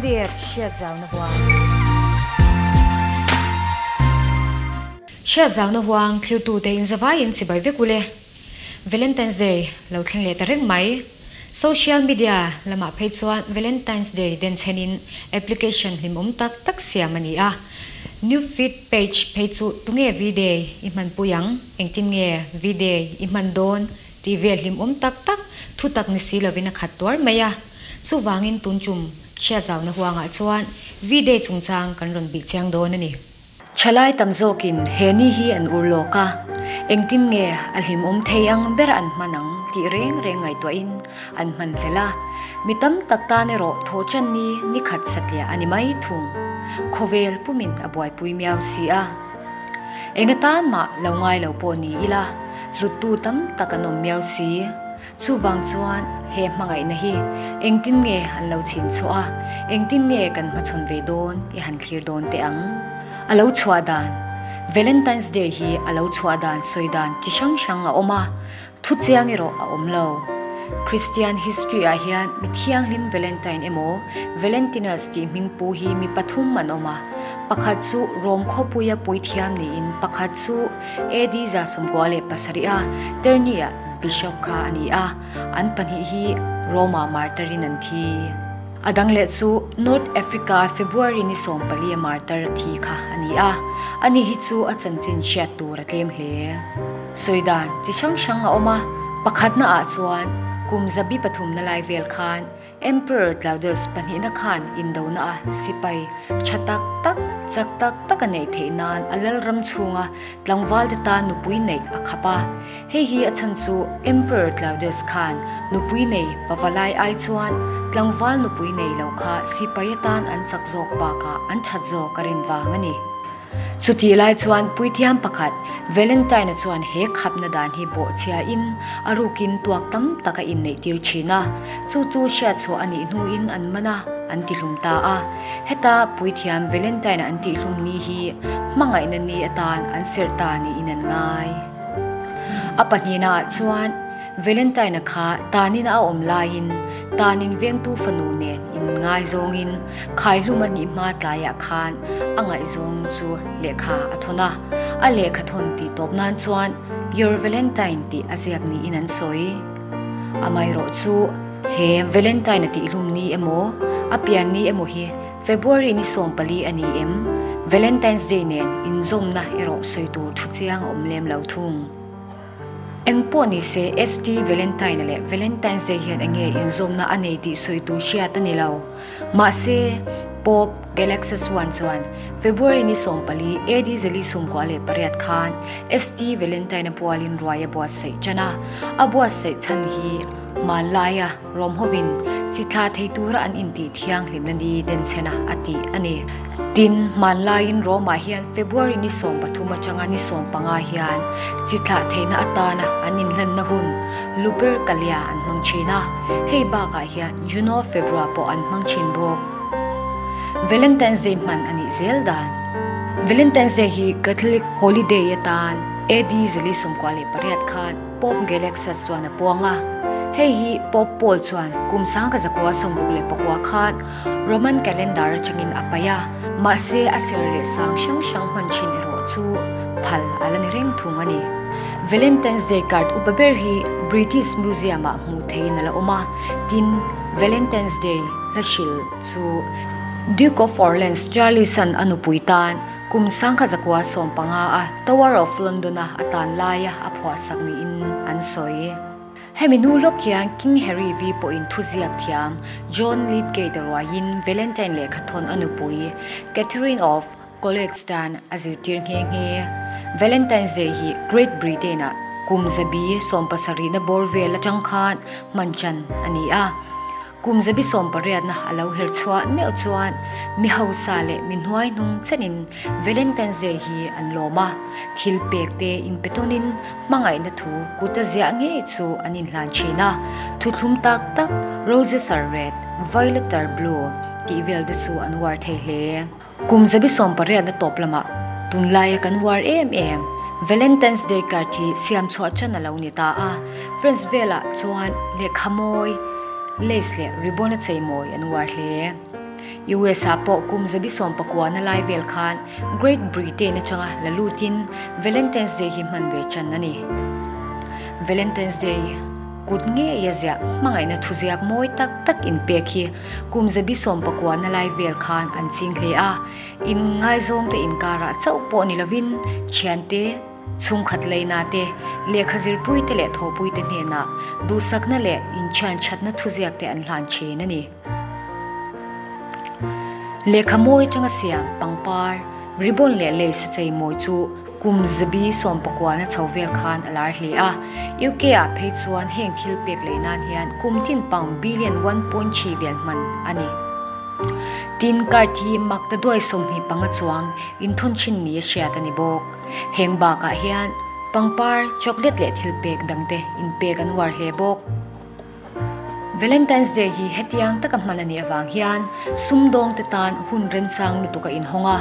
LDF Hriatzauna Huang. Hriatzauna Huang thlirtute inzavaiin chibai vek ule. Valentine's Day lo thleng leh ta reng mai. Social media lamah phei chuan Valentine's Day denchhenin application hlimawm tak tak siam a ni a. New feed page phei chu tunge V-Day i hmanpui ang, engtin nge V-Day i hman dawn tih vel hlimawm tak tak thu tak ni si lovin a khat tuar mai a. Chuvangin tun tum hriatzauna huangah chuan V-Day chungchang kan rawn bih chiang dawn a ni. Thalai tam zawkin he ni hi an ur lawk a, engtin nge a hlimawm thei ang ber an hman ang tih reng reng ngaihtuahin an hman hlel a. Mi tam tak tan erawh thawhchan ni ni khat satliah a ni mai thung. Khawvel pumin a buaipui miau si a. Enga tan mah lo ngai lo pawh ni ila, hluttu tam tak an awm miau si. Chuvang chuan he hmangaihna hi engtin nge an lo chhin chhuah a, engtin nge kan hmachhawn ve dawn i han thlir dawn teh ang. A lo chhuah dan, Valentine's Day hi a lo chhuah dan sawi dan chi hrang hrang a awm a, thu chiang erawh a awm lo. Christian history ah hian mi thianghlim Valentine emaw Valentinus tih hming pu hi mi pathum an awm a, pakhat chu Rome khawpuia puithiam niin pakhat chu AD 97 a Terni-ah Bishop kha a ni a, an pahnih hi Rome-ah martar-in an thi. A dang leh chu North Africa February ni 14 a martar a thi kha a ni a, ani hi chu a chanchin hriat tur a tlem hle. Sawi dan chi hrang hrang a awm a, pakhatna ah chuan kum zabi pathumna lai vel khan Emperor Claudius pahnihna khan indona a sipai tha tak tak, chak tak tak a neih theih nan a lalram chhunga tlangvalte tan nupui neih a khap a. Hei hi a chhan chu Emperor Claudius khan nupui nei pavalai ai chuan tlangval nupui nei lo kha sipai atan an chak zawk bakah an that zawk a rin vang a ni. Chutih lai chuan puithiam pakhat Valentine-a chuan he khapna dan hi bawhchhiain a rukin tuak tam tak a inneihtir thin a, chu chu hriatchhuah a nih hnuin an man a, an tihlum ta a. Heta puithiam Valentine-a an tihlum ni hi hmangaihna ni atan an serh ta niin an ngai. A pahnihnaah chuan Valentine-a kha tanin a awm laiin tanin vengtu fanu nen inngaizawngin Khaihlum a nih hma tlaiah khan a ngaihzawng chu lehkha a thawn a, a lehkha thawn tih tawp nan chuan Your Valentine tih a ziak niin an sawi. Amaherawh chu he Valentine a tihhlum ni emaw, a pian ni emaw hi February ni 14 a ni em? Valentine's Day nen inzawmna erawh sawi tur thu chiang a awm lem lo thung. Eng pawh ni se, ST Valentine leh Valentine's Day hian eng nge inzawmna a nei tih sawi tur hriat a ni lo. Mahse, Pope Galaxus I chuan February ni 14, AD 498 khan ST Valentine-a pualin ruai a buatsaih tan a. A buatsaih chhan hi hmanlaia Rom hovin chi thla thei tura an intih thianghlimna ni denchhena a tih a ni. Tin, hmanlaiin Rome-ah hian February ni 13 atanga ni 15 hian chi thlah theihna atana an inhlanna hun Lupercalia an hmang thin a, hei bakah hian Juno Februa pawh an hmang thin bawk. Valentine's Day hman a nih zel dan. Valentine's Day hi Catholic holiday atan AD 498 khan Pope Galaxus chuan a puang a. Hei hi Pope Paul chuan kum 1969 khan Roman calendar atangin a paih a, mahse a ser leh sang hrang hrang hman thin erawh chu phal a la ni reng thung a ni. Valentine's Day card upa ber hi British Museum-ah hmuh theihin a la awm a, tin, Valentine's Day hla hrilh chu Duke of Orleans Charles-a'n a nupui tan Kum 1915 a Tower of London-a a tan laia a phuahsak niin an sawi. Hemi hnu lawk hian King Harry vi pawhin thuziak thiam John Lydgate ruaiin Valentine lehkhathawn a nupui Catherine of College tan a zirtir nghe nghe. Valentine's Day hi Great Britain-ah kum zabi sawmpasarihna bawr vel atang khan hman chan a ni a. Kum zabi sawmpariatna a lo her chhuah meuh chuan mi hausa leh mi hnuai hnung chenin Valentine's Day hi an lawm a, thil pek te inpe tawnin hmangaihna thu kuta ziah ngei chu an inhlan thin a, thuthlum tak tak, roses are red, violet are blue, tih vel te chu an uar thei hle. Kum zabi sawmpariatna tawp lamah tunlaia kan uar em em Valentine's Day card hi siam chhuah chan a lo ni ta a, France velah chuan lehkha mawi, lace leh ribbon a chei mawi an uar hle. US ah pawh kum 19 na lai vel khan Great Britain atanga la lutin Valentine's Day hi hman ve tan a ni. Valentine's Day kut ngei a ziah hmangaihna thuziak mawi tak tak inpek hi kum 19 na lai vel khan an ching hle a, inngaizawngte inkarah chauh pawh ni lovin thiante, Chhungkhat leina te, lehkha zirpuite leh thawhpuite hnenah duhsakna leh inthianthatna thuziakte an hlan thin a ni. Lehkha mawi atanga siam pangpar, ribbon leh lace chei mawi chu kum zabi sawmpakuana chho vel khan a lar hle a. UK ah phei chuan heng thil pek lei nan hian kum tin pound billion 1.3 vel hman a ni. Tin, card hi makta duai 25 chuang inthawn thin ni a hriat a ni bawk. Heng bakah hian pangpar, chocolate leh thil pek dangte inpek an uar hle bawk. Valentine's Day hi hetiang taka hman a nih avang hian sumdawngte tan hun remchang lutuk a inhawng a,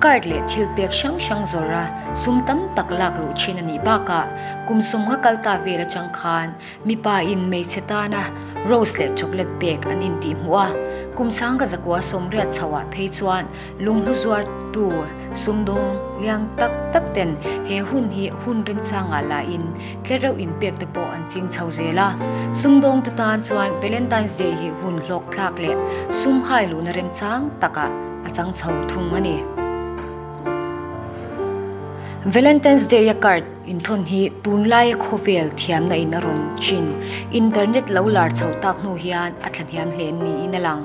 card leh thil pek hrang hrang zawrha sum tam tak lak luh thin a nih bakah kum sawmnga kal ta vel atang khan Mipa in hmeichhe tana rose leh chocolate pek an intih hmuh a, kum sangka zakua sawmriat chhoah phei chuan lunghlu zuartu sumdawng liang tak tak ten he hun hi hun remchangah la in tlereuh inpek te pawh an ching chho zel a. Sumdawng te tan chuan Valentine's Day hi hun hlawk thlak leh sum hai luhna remchang takah a chang chho thung a ni. Valentine's Day a card Inthawn hi tunlaia khawvel thiamna in a rawn chin. Internet lo lar chho tak hnu hian a thlahniam hle niin a lang.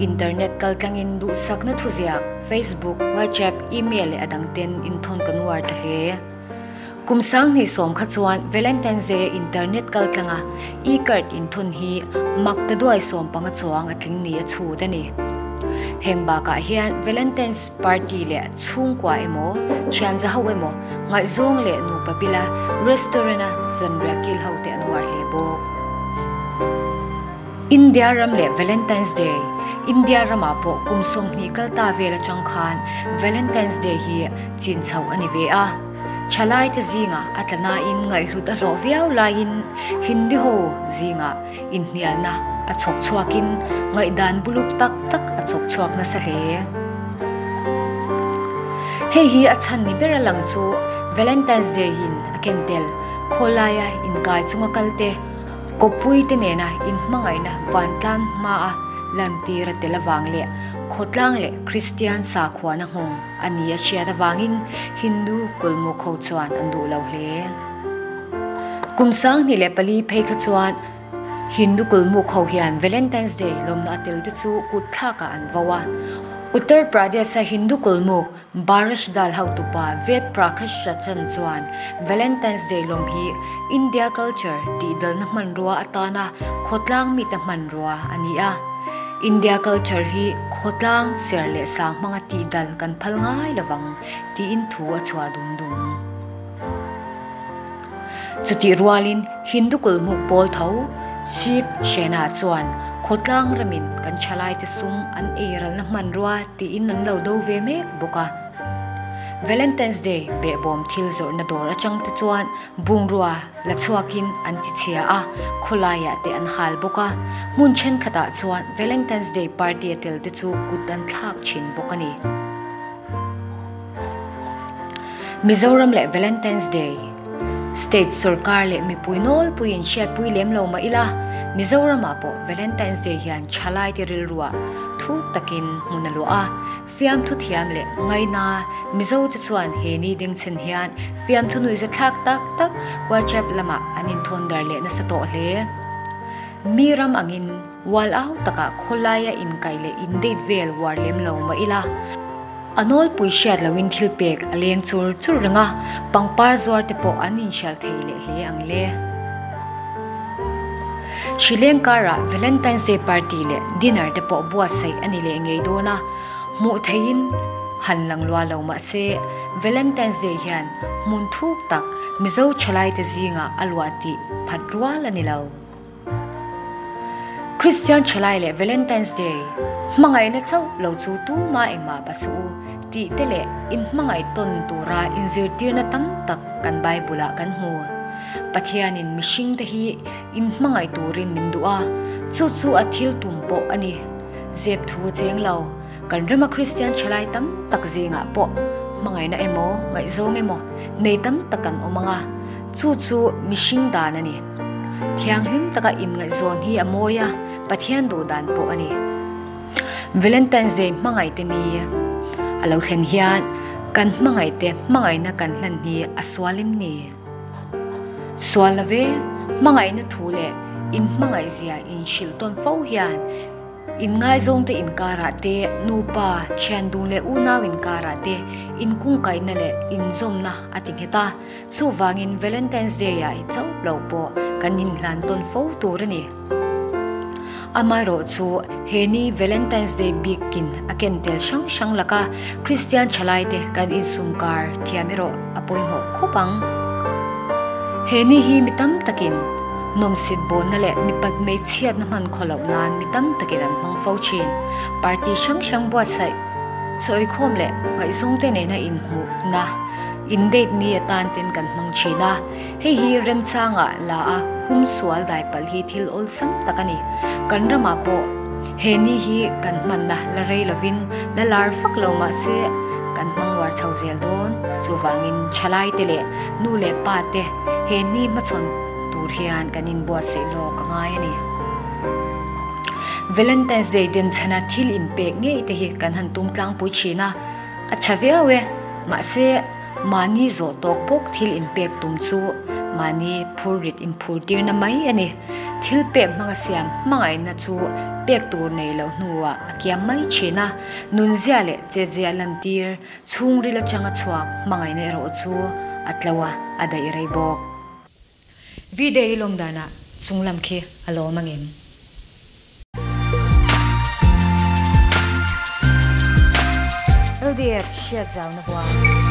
Internet kaltlangin duhsakna thuziak, Facebook, WhatsApp, email leh a dang ten inthawn kan uar ta hle. Kum sanghnih sawm kha chuan Valentine's Day-a internet kaltlanga e-card inthawn hi mak ta duai 15 chuang a tling ni a chhut a ni. Heng bakah hian Valentine's party leh chhungkua emaw, thianza ho emaw, Ngaihzawng leh nupa bila restaurant-a zanriah kil ho te an uar hle bawk. India ram leh Valentine's Day, India ramah pawh kum 20 kal ta vel atang khan Valentine's Day hi chin chho a ni ve a. Thalaite zingah a tla nain ngaihhlut a hlawh viau laiin Hindi ho zingah Inhnialna a chhawk chhuakin ngaihdan buluk tak tak a chhawk chhuak nasa hle. Hei hi a chhan ni ber a lang chu Valentine's Day in a ken tel, khawlaia inkai chunga kal te, kawppui te nena inhmangaihna vantlan hmaa lantir a tel avang leh khawtlang leh Kristian sakhuana nghawng a ni a hriat avangin Hindu kulmuk ho chuan an duh lo hle. Kum 2004 phei kha chuan Hindu kulmuk ho hian Valentine's Day lawmna a tel te chu kut thlakah an vo a. Uttar Pradesh-a Hindu kulmuk Barash Dal hotupa Ved Prakash Sachan chuan Valentine's Day lawm hi India culture tihdalna hmanrua atana khawtlang mite hmanrua a ni a. India culture hi khawtlang ser leh sang hmanga tihdal kan phal ngai lovang tiin thu a chhuah dum dum. Chutih rualin Hindu kulhmuk pawl tho Shiv Sena chuan khawtlang ramin kan thalaite sum an eiralna hmanrua tiin an lo do ve mek bawk a. Valentine's Day behbawm thil zawrhna dawr atang te chuan bungrua la chhuakin an tichhia a, khawlaiah te an hal bawk a. Hmun thenkhatah chuan Valentine's Day party a tel te chu kut an thlak thin bawk a ni. Mizoram leh Valentine's Day, State sorkar leh mipui nawlpuiin hriatpui lem lo mah ila, Mizoramah pawh Valentine's Day hian thalaite rilruah thuk takin hmun a luah a, fiamthu thiam leh ngaina Mizote chuan he ni dingchhen hian fiamthu nuihzathlak tak tak WhatsApp lamah an inthawn dar leh nasa tawh hle. Mi ram angin wal au takah khawlaia inkaih leh indate vel uar lem lo mah ila, A nawlpui hriat loin thil pek a leng chur chur reng a, pangpar zuar te pawh an inhrial thei leh hle ang le. Hrileng karah Valentine's Day party leh dinner te pawh buatsaih a ni leh ngei dawn a, hmuh theihin han lang lua lo mah se, Valentine's Day hian hmun thuk tak Mizo thalaite zingah a luah tih phat rual a ni lo. Kristian Thalai leh Valentine's Day, Hmangaihna chauh lo chu tuma engmah ba suh u tih te leh inhmangaih tawn tura inzirtirna tam tak kan Bible-ah kan hmu. Pathianin mihringte hi inhmangaih turin min duh a, chu chu a thil tum pawh a ni. Zep thu a cheng lo. Kan rama Kristian thalai tam tak zingah pawh hmangaihna emaw, ngaihzawng emaw nei tam tak an awm ang a, chu chu mihring dan a ni. Thianghlim taka inngaihzawn hi a mawi a, Pathian duh dan pawh a ni. Valentine's Day hmangaihte ni a lo thlen hian kan hmangaihte hmangaihna kan hlan hi a sual em ni? Sual love, hmangaihna thu leh inhmangaihzia inhrilh tawn fo hian Inngaizawngte inkarah te, nupa, thiandung leh unau inkarah te inkungkaihna leh inzawmna a ti nghet a. Chuvangin Valentine's Day-ah hi chauh lo pawh kan inhlan tawn fo tur a ni. Amaherawh chu he ni Valentine's Day bikin a ken tel hrang hrang laka Kristian thalaite kan insumkar thiam erawh a pawimawh khawp ang. He ni hi mi tam takin nawmsit bawlna leh mipat hmeichhiatna hman khaw loh nan mi tam takin an hmang fo thin. Party hrang hrang buatsaih, chawikhawm leh ngaihzawngte nena inhmuhna, in-date ni atan ten kan hmang thin a. Hei hi remchangah la a hum sual dai palh hi thil awlsam tak a ni. Kan ramah pawh he ni hi kan hmanna la rei lovin la lar fak lo mah se kan hmang uar chho zel dawn. Chuvangin thalaite leh nu leh pa te he ni hmachhawn tur hian kan inbuatsaih lawk a ngai a ni. Valentine's Day denchhana thil inpek ngei te hi kan han tum tlangpui thin a, a tha viau e. Mahse. Mahni zawh tawk bawk thil inpek tum chu mahni phurrit inphur tirna mai a ni. Thil pek hmanga siam hmangaihna chu pek tur nei loh hnuah a kiam mai thin a, nunzia leh chetzia lantir chhungril atanga chhuak hmangaihna erawh chu a tlo a, a daih rei bawk. V-Day i lawm danah chunglam khi a lawm angem? LDF hriat zauna huang.